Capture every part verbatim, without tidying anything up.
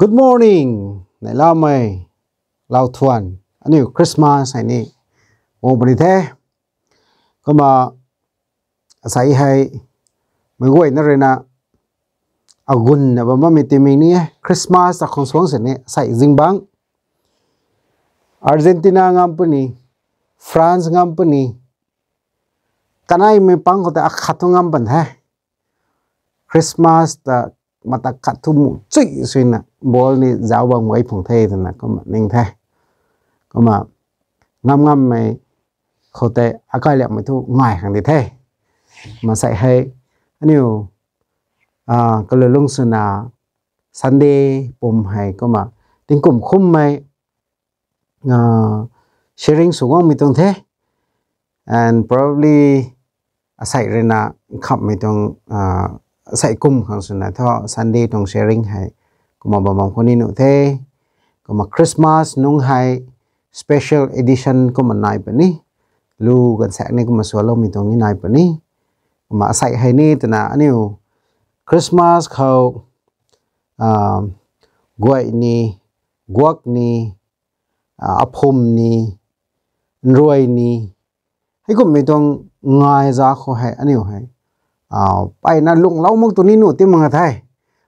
Good morning, neihlaumei, lauthuan. Aniu Christmas hei ni guang puni the. Kumna asei hei meic guayna ruina agunna bam bammei timei ni e. Christmas ta khang suang sini asei zingbangc Argentina ngam puni, France ngam puni, kaneimei pang khou tei akhat thu ngam pan the. Christmas ta mata khat thu mu chui suina ball ni zauc bam gay phung the twna kumna ning the. Kumna ngam ngammei khou tei akai liakmei thu ngai khang di the. Masei hei aniu kalulung swna Sunday pum hei kumna tingkum khummei sharing sw guangmei tuang the. And probably asei ruina khamhmei tuang, asei kum khang swna thu Sunday tuang sharing hei kumna bam bam khou ni nuh the. Kumna Christmas nungc hei special edition kumna nai puni, lu ganvsaekc ni kumna sualoumei tuang ni nai puni. Kumna asei hei ni twna aniu Christmas khou guay ni, guak ni, aphum ni, nruai ni, heikumhmei tuang ngai za khou hei aniu hei mpeyna lunglou mak tu ni nuh ti mak the.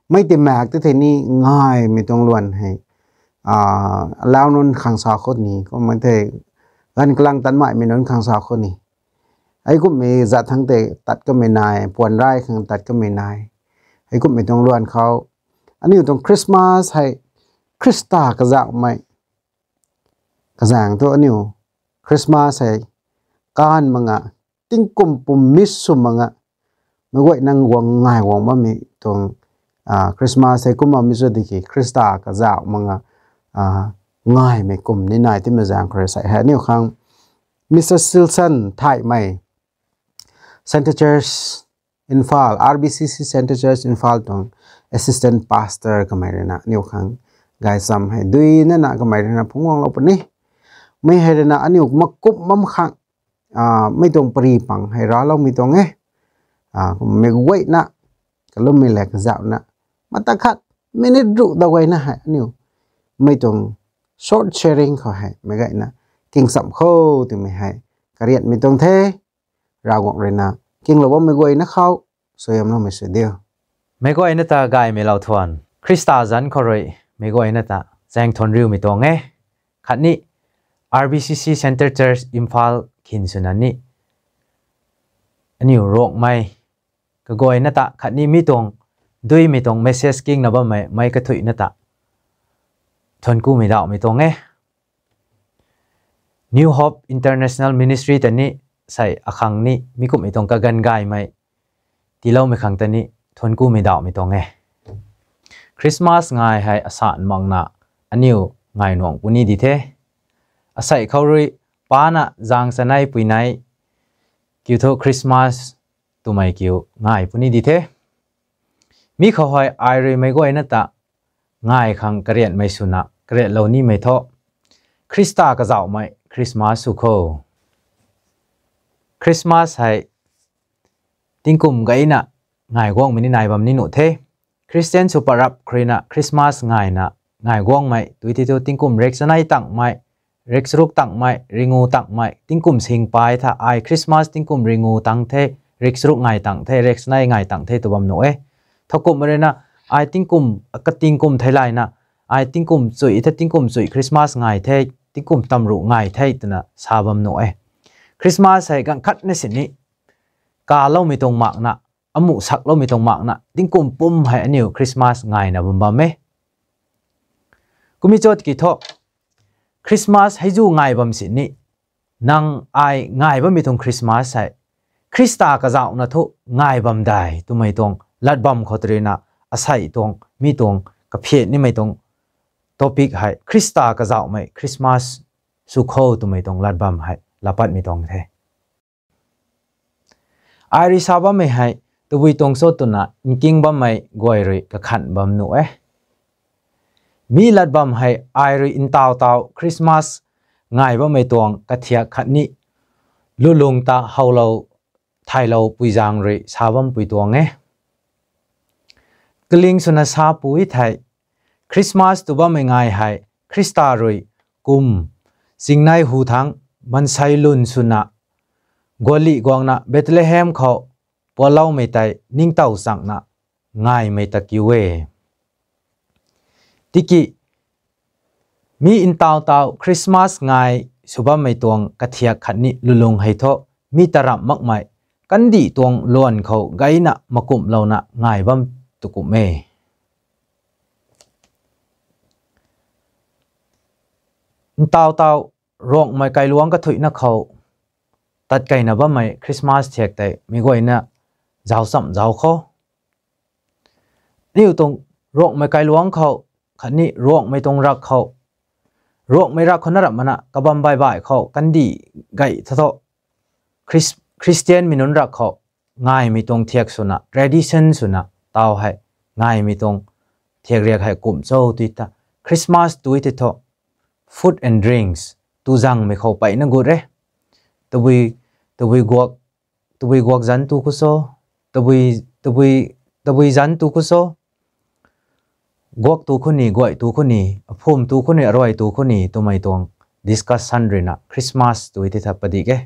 Mei ti mak ti thei ni ngaimei tuang luan hei alau nunc khang sa khou ni, kumna thei ganv kalang tanmaimei nunc khang sa khou ni, heikumhmei zat thangc tei tat kamei nai, puan rai khang tat kamei nai. Heikumhmei tuang luan khou aniu tuang Christmas hei Khrista kazauhmei kazaeng thu aniu Christmas hei kaanv mak nga, tingkum pum mis sw mak nga, meic guayna guang ngai guang bammei tuang Christmas hei kumna mi sw diki Khrista kazauh mak nga ngaimei kum ni nai timei zaeng khou rui sei hei aniu khang Mister Silson Thaimei, Centre Church Imphal, R B C C Centre Church Imphal tuang assistant pastor kamei ruina aniu khang gaychamv hei duina na kamei ruina phungc guanglou puni. Mei hei ruina aniu makum bam khang mei tuang pari pang hei racloumei tuang e. Meic guayna kalummei lev kazauhna mata khat minute ruh da guayna hei aniu mei tuang short sharing khou hei meic guayna kingcham khou twmei hei kariatmei tuang the. Ravguangc ruina kinglou bammei guayna khou suaihiamloumei sw diu. Meic guayna ta gaymei lauthuan, Khrista zanc khou rui meic guayna ta zaeng thuanc riumei tuang e. Khatni R B C C Centre Church Imphal khin swna ni aniu Ruangmei kaguayna ta khatni mi tuang duimei tuang message kingna bammei meic kathuicna ta thuanc kumei dauhmei tuang e. New Hope International Ministry ta ni sei akhang ni mi kumhmei tuang kaganv gaymei tiiloumei khang ta ni thuanc kumei dauhmei tuang e. Christmas ngai hei asan makna aniu ngai nuang puni di the. Asei khou rui pana zaeng chanei puinei kiu thu Christmas twmei kiu ngai puni di the. Mi khou hei ai rui meic guayna ta ngai khang kariatmei swna kariatlou nimei thu Khrista kazauhmei Christmas sw kho. Christmas hei tingkum gayna ngai guangmei ni nai bam ni nuh the. Christian sw parap khruina Christmas ngaina ngai guangmei tui ti thu tingkum rek chanei tangmei, rek charuk tangmei, ringu tangmei, tingkum sing pai tha ai Christmas tingkum ringu tang the, rek charuk ngai tang the, rek chanei ngai tang the tw bam nuh e. Thowkumhmei ruina ai tingkum, katingkum thei layna ai tingkum chui the, tingkum chui Christmas ngai the, tingkum tamruh ngai the twna sa bam nuh e. Christmas hei ganv khatna sini kaloumei tuang makna, amuh sakloumei tuang makna tingkum pum hei aniu Christmas ngaina bam bam e. Kumna cho tiki thu Christmas hei zu ngai bam sini, nang ai ngai bammei tuang Christmas hei Khrista kazauhna thu ngai bam dai twmei tuang lat bam khou tei ruina asei tuang mi tuang kaphian nimei tuang topic hei Khrista kazauhmei Christmas sw kho twmei tuang lat bam hei lapatmei tuang the. Ai rui sa bammei hei tabui tuang cho twna nking bammei guay rui kakhan bam nuh e. Mi lat bam hei ai rui ntaw taw Christmas ngai bammei tuang kathiak khatni lulung ta howlou thaylou puizaeng rui sa bampui tuang e. Kaling swna sa pui thei, Christmas tw bammei ngai hei Khrista rui kum singnei hu thangc mansei lun swna gualih guangna Bethlehem khou pualoumei tei ningtow changna ngaimei ta kiu e. Tiki mi ntaw taw Christmas ngai sw bammei tuang kathiak khatni lulung hei thu mi taramh makmei kandih tuang luan khou gayna makumhlouna ngai bam tu kum e. Ntaw taw Ruangmei kailuangc kathuicna khou tat keyna bammei Christmas thiak tei meic guayna zauc cham zauc khou, aniu tuang Ruangmei kailuangc khou khatni Ruangmei tuang rak khou, Ruangmei rak khou na ramh mana kabam baihbaih khou kandih gay tha thu Christianmei nunc rak khou ngaimei tuang thiak swna, tradition swna taw hei ngaimei tuang thiak riak hei kum cho tw ta, Christmas tw tei thu food and drinks tuzangmei khou peyna gut e. Tabui, tabui guak, tabui guak zanc tu khou cho, tabui, tabui, tabui zanc tu khou cho, guak tu khou ni, guay tu khou ni, aphum tu khou ni, aruay tu khou ni twmei tuang discussion ruina Christmas tw tei tha padik e.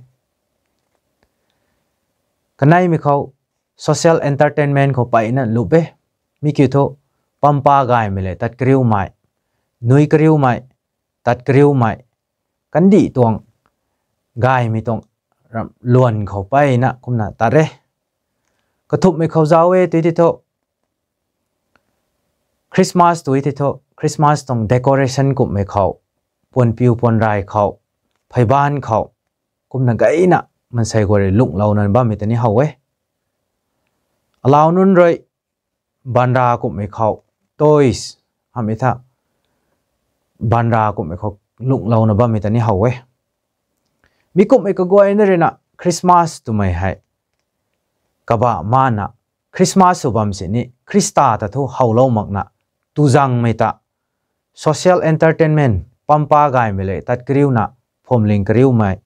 Kaneimei khou social entertainment khou peyna lup e. Mi kiu thu pampa gaymei le tat kariumei, nui kariumei, tat kariumei, kandih tuang gaymei tuang luan khou peyna kumna tat e. Kathumhmei khou zauc e tw tei thu Christmas tw tei thu Christmas tuang decoration kumhmei khou, puanpiu puanray khou, pheyban khou, kumna gayna mansei guay rui lungclouna bammei ta ni how e. Alau nunc rui banra kumhmei khou, toys, hamh e tha, banra kumhmei khou lungclouna bammei ta ni how e. Mi kumhmei kaguayna ruina Christmas twmei hei kabah mana Christmas sw bam sini Khrista ta thu howlou makna tuzangmei ta social entertainment, pampa gaymei le tat kariuna, phumling kariumei,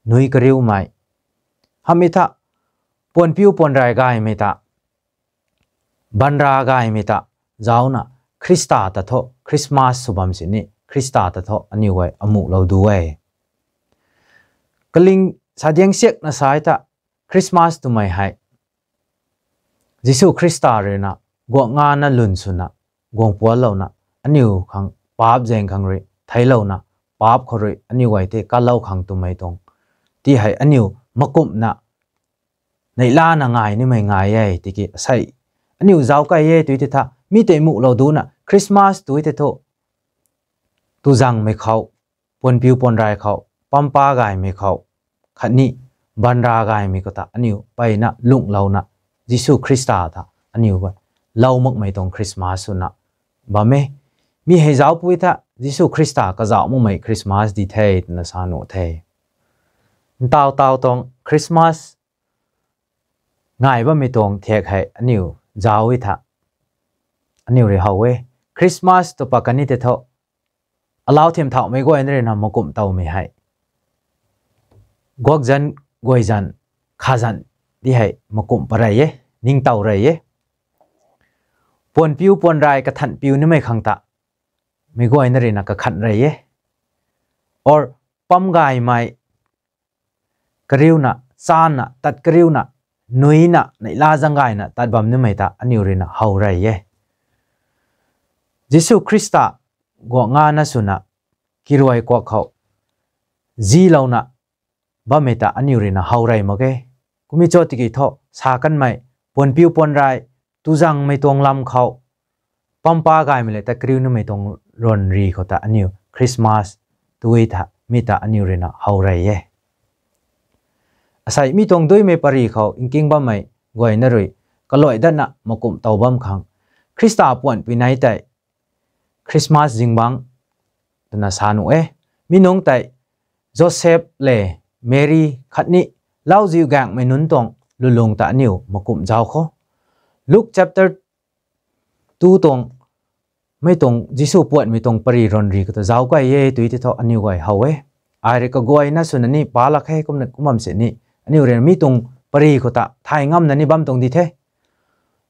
nui kariumei, hamh e tha, puanpiu puanray gaymei ta, banra gaymei ta zaucna Khrista ta thu Christmas sw bam sini Khrista ta thu aniu guay amuhlou du e. Kaling sadiang siakna sa e tha, Christmas twmei hei Jisu Khrista ruina guangh ngana lun swna guang puanlouna, aniu khang paap zaeng khang rui theiclouna, paap khou rui aniu guay tei kalou khang twmei tuang ti hei aniu makumhna neihlana ngai nimei ngai e. Tiki asei aniu zauc key e tw tei tha mi tei muhlou duna Christmas tw tei thu tuzangmei khou, puanpiu puanray khou, pampa gaymei khou, khatni banra gaymei khou ta aniu peyna lungclouna Jisu Khrista ta aniu guay lou makmei tuang Christmas swna bam e. Mi hei zaucpui tha Jisu Khrista kazauh makmei Christmas di the twna sa nuh the. Ntaw taw tuang Christmas ngai bammei tuang thiak hei aniu zauc e tha, aniu rui how e. Christmas tw pat kani tei thu alau thim thauhmei guayna ruina makumh towmei hei guakzan, guayzan, khazan di hei makumh parey e, ningtow rey e. Puanpiu puanray kathanhpiu nimei khang ta meic guayna ruina kakhan rey e. Or pam gaymei kariuna, channa, tat kariuna, nuina, neihla zang gayna tat bam nimei ta aniu ruina how rey e. Jisu Khrista guangh ngana swna kiruay kuak khou zilouna bammei ta aniu ruina how rey mak e. Kumna cho tiki thu sa kanmei puanpiu puanray tuzangmei tuang lam khou pampa gaymei le tat kariu nimei tuang ruanri khou ta aniu Christmas tw tha mi ta aniu ruina how rey e. Asei mi tuang duimei pary khou nking bammei guayna rui kaluai datna makumh tow bam khang Khrista puanhpui nei tei Christmas zingbangc twna sa nuh e. Mi nungc tei Joseph le Mary khatni lauziu gaenghmei nunc tuang lulung ta aniu makumh zauc khou, Luke chapter two tuang, mei tuang Jisu puanhmei tuang pary ruanri khou ta zauc key e tw tei thu aniu guay how e. Ai rui kaguayna swna ni pa lak khe, kumna kum bam sini aniu rui mi tuang pary khou ta thay ngamna ni bam tuang di the.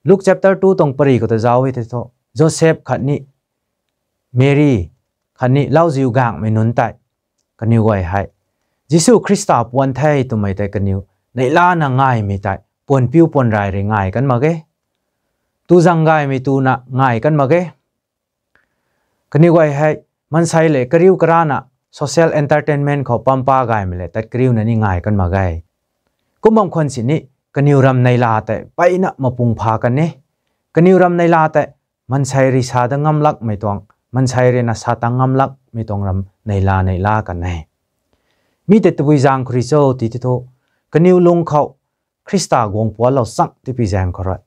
Luke chapter two tuang pary khou ta zauc e tei thu Joseph khatni Meri khatni lauziu gaengmei nunc tei kaniw guay hei Jisu Khrista puan the twmei tei kaniw neihlana ngaymei tei puanpiu puanrey rui ngai kan mak ge. Tuzang gaymei tuna ngai kan mak ge. Kaniw guay hei maansei le kariu karana social entertainment khou pampa gaymei le tat kariuna ni ngai kan mak ge. Kum bam khwan sini kaniw ram neihla tei mpeyna mapung pha kan e. Kaniw ram neihla tei maansei rui sa dat ngam lakmei tuang, maansei ruina sa tang ngam lakmei tuang ram neihla neihla kan e. Mi tei tabui zaeng khou rui cho ti ti thu, kaniw lung khou Khrista guang pualou chang tipi zaeng khou rui,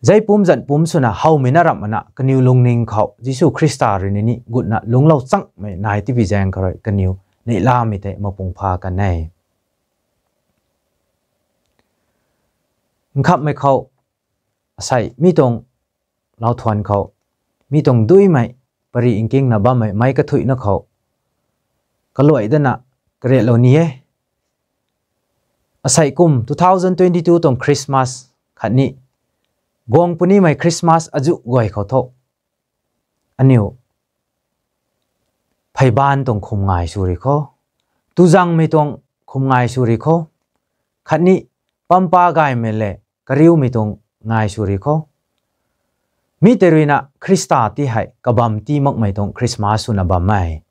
zei pumc zan pumc swna howmei na ramh mana kaniw lungning khou Jisu Khrista rui ni gutna lungclou changmei nai tipi zaeng khou rui kaniw neihlamei tei mapung pha kan e. Nkhamhmei khou, asei mi tuang lauthuan khou, mi tuang duimei pary nkingna bammei meic kathuicna khou kaluai dana karetlou ni e. Asei kum two thousand twenty-two tuang Christmas khatni guang punimei Christmas azuh guay khou tho, aniu pheybaanv tuang khum ngai sw ri kho, tuzangmei tuang khum ngai sw ri kho, khatni pampa gaymei le kariumei tuang ngai sw ri kho. Mi tei ruina Khrista ti hei kabam ti makmei tuang Christmas swna bam e.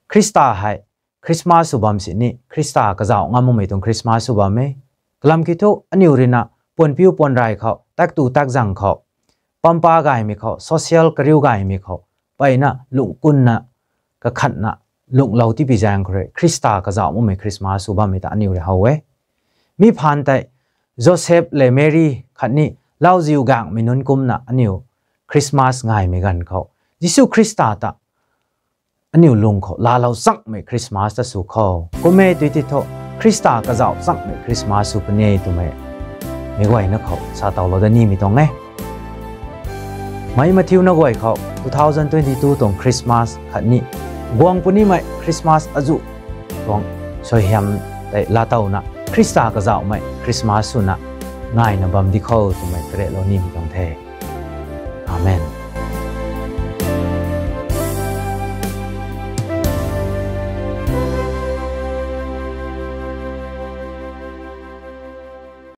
Khrista hei Christmas sw bam sini Khrista kazauh ngam makmei tuang Christmas sw bam e. Kalam kiu thu aniu ruina puanpiu puanrey khou, taktu takzang khou, pampa gaymei khou, social kariu gaymei khou mpeyna lungkunna kakhatna lungclou tipi zaeng khou rui Khrista kazauh makmei Christmas sw bammei ta aniu rui how e. Mi phaan tei Joseph le Meri khatni lauziu gaengmei nunc kumna aniu Christmas ngaymei ganv khou Jisu Khrista ta aniu lung khou laalou changmei Christmas ta sw kho. Kum e tui ti thu, Khrista kazauh changmei Christmas sw puni e twmei meic guayna khou sa towlou dat nimei tuang e. Meic mathiuna guay khou two thousand twenty-two tuang Christmas khatni guang punimei Christmas azuh tuang suaihiam tei laatowna Khrista kazauhmei Christmas swna ngayna bam di kho twmei karetlou nimei tuang the.